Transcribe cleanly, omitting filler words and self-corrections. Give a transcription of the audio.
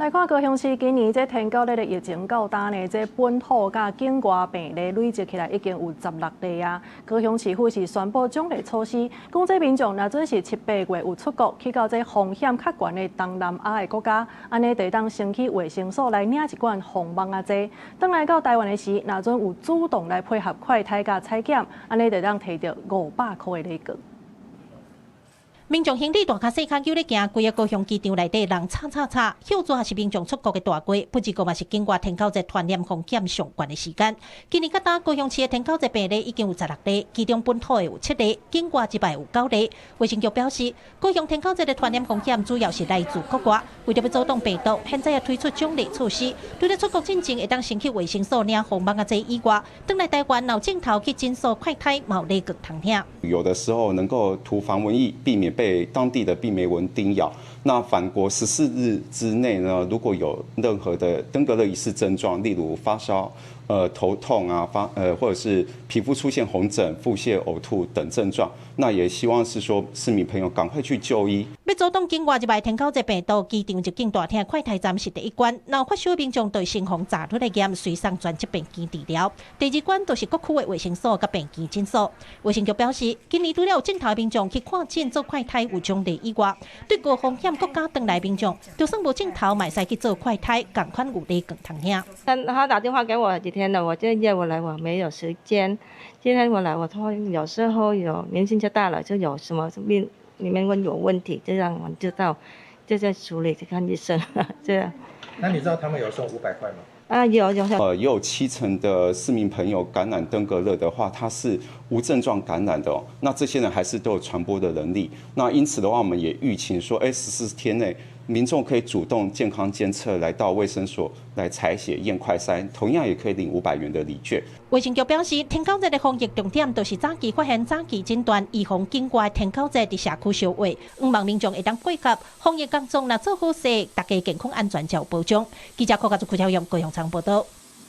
來看高雄市今年這天狗節的疫情到今呢，這本土佮境外病例累積起來已經有16例啊。高雄市府是宣布獎勵措施，講這民眾若準是七八月有出國去到這風險較懸的東南亞的國家，按呢就會當先去衛生所來領一管防蚊仔劑。轉來到台灣的時，若準有主動來配合快篩佮採檢，按呢就會當提著500箍的禮券。民眾行李大跤細跤搝咧行，規个高雄機場內底人吵吵吵，歇熱是民眾出國的大季，不過嘛是境外天狗節傳染風險上懸的時間。今年到今高雄市的天狗節病例已經有十六例，其中本土的有七例，境外這擺有九例。衛生局表示，高雄天狗節的傳染風險主要是來自國外，為著欲阻擋病毒，現在也推出獎勵措施，除了出國進前會當先去衛生所領防蚊仔劑以外，轉來台灣若有症頭去診所快篩，嘛有禮券通領。有的時候能夠塗防蚊液，避免被當地的病媒蚊叮咬。那返國14日之內呢，如果有任何的登革熱疑似症狀，例如發燒、頭痛啊、或者是皮膚出現紅疹、腹瀉、嘔吐等症狀，那也希望是說市民朋友趕快去就醫。欲阻擋境外入來天狗節病毒，機場入境大廳快篩站是第一關。若有發燒民眾就先予炸落來驗，隨送專責病間治療。第二關就是各區的衛生所佮病間診所。衛生局表示，今年除了有症頭民眾去看診做快篩有獎勵以外，對高風險國家轉來民眾，就算無症頭，嘛會使去做快篩，仝款有禮券通領。他打電話給我幾天了，我就約我來，我沒有時間。今天我來，我說有時候有年紀就大了，就有什麼病裡面會有問題，就讓我們知道，就在處理去看醫生，這樣。那你知道他們有送500塊嗎？啊，有有。也有7成的市民朋友感染登革熱的話，他是無症狀感染的哦。那這些人還是都有傳播的能力。那因此的話，我們也籲請說，14天內民眾可以主動健康監測，來到衛生所來採血驗快篩，同樣也可以領500元的禮券。衛生局表示，天狗節的防疫重點就是早期發現、早期診斷，預防境外天狗節佇社區相傳。向望民眾會當配合防疫工作，若做好勢，大家健康安全才有保障。記者柯家竹、柯超勇高雄場報道。